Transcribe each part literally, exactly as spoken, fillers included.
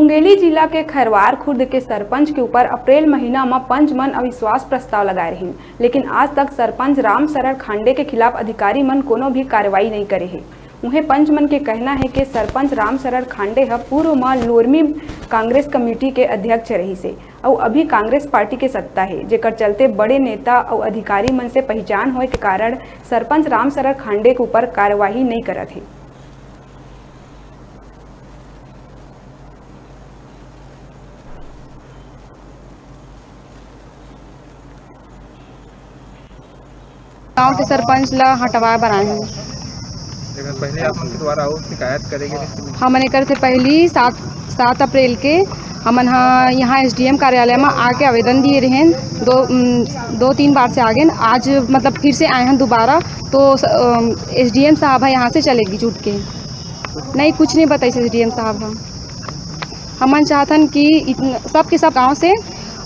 मुंगेली जिला के खैरवार खुर्द के सरपंच के ऊपर अप्रैल महीना म पंच मन अविश्वास प्रस्ताव लगाए रहिन, लेकिन आज तक सरपंच रामशरण खांडे के खिलाफ अधिकारी मन कोनो भी कार्रवाई नइ करे हे। उहें, पंच मन के कहना हे कि सरपंच रामशरण खांडे ह पूर्व म लोरमी कांग्रेस कमेटी के अध्यक्ष रहिस हे अउ अभी कांग्रेस पार्टी के सत्ता हे, जेकर चलते बड़े नेता अउ अधिकारी मन से पहिचान होए के कारण सरपंच रामशरण खांडे के ऊपर कार्रवाई नइ करत हे। गांव के सरपंच ला हटवाए बर आए हन। लेकिन पहले आप उनके द्वारा और शिकायत करेंगे? हमन एकर से पहली सात, सात अप्रैल के हमन ह यहाँ एसडीएम कार्यालय म आके आवेदन दिए रहेन। दो, उम, दो तीन बार से आगे न, आज मतलब फिर से आए हन दोबारा, तो स-, अम, एसडीएम साहब ह यहाँ से चले गे छूट के। नहीं, कुछ नहीं बताइस एसडीएम साहब ह। हमन चाहथन कि इत-, सब के सब गांव से,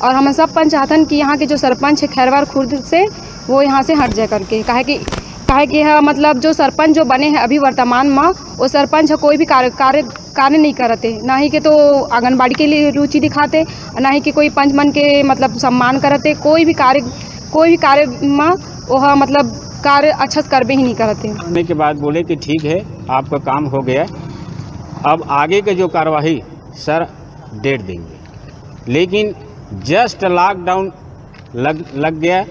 और हमन सब पंच चाहथन कि यहाँ के जो सरपंच है खैरवार खुर्द से, वो यहाँ से हट जाए करके, काहे कि, काहे कि यह मतलब जो सरपंच जो बने हैं अभी वर्तमान में, वो सरपंच ह कोई भी कार्य, कार्य, कार्य नहीं करते, ना ही के तो आंगनबाड़ी के लिए रुचि दिखाते, ना ही कि कोई पंच मन के मतलब सम्मान करते, कोई भी कार्य, कोई भी कार्य में वो ह मतलब कार्य अच्छा से करबे ही नहीं करते। होने के बाद बोले कि ठीक है, आपका काम हो गया, अब आगे का जो कार्यवाही सर डेट देंगे। लेकिन जस्ट लॉकडाउन लग, लग गया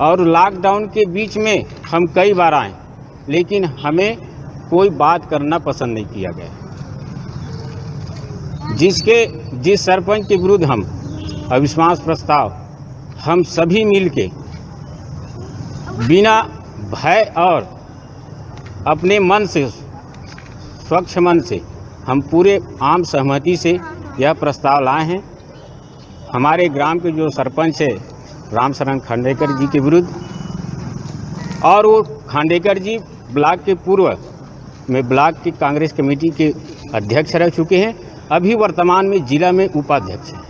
और लॉकडाउन के बीच में हम कई बार आए, लेकिन हमें कोई बात करना पसंद नहीं किया गया। जिसके, जिस सरपंच के विरुद्ध हम अविश्वास प्रस्ताव, हम सभी मिल के बिना भय और अपने मन से, स्वच्छ मन से हम पूरे आम सहमति से यह प्रस्ताव लाए हैं। हमारे ग्राम के जो सरपंच है रामशरण खांडेकर जी के विरुद्ध, और वो खांडेकर जी ब्लॉक के पूर्व में ब्लॉक की कांग्रेस कमेटी के अध्यक्ष रह चुके हैं, अभी वर्तमान में जिला में उपाध्यक्ष हैं।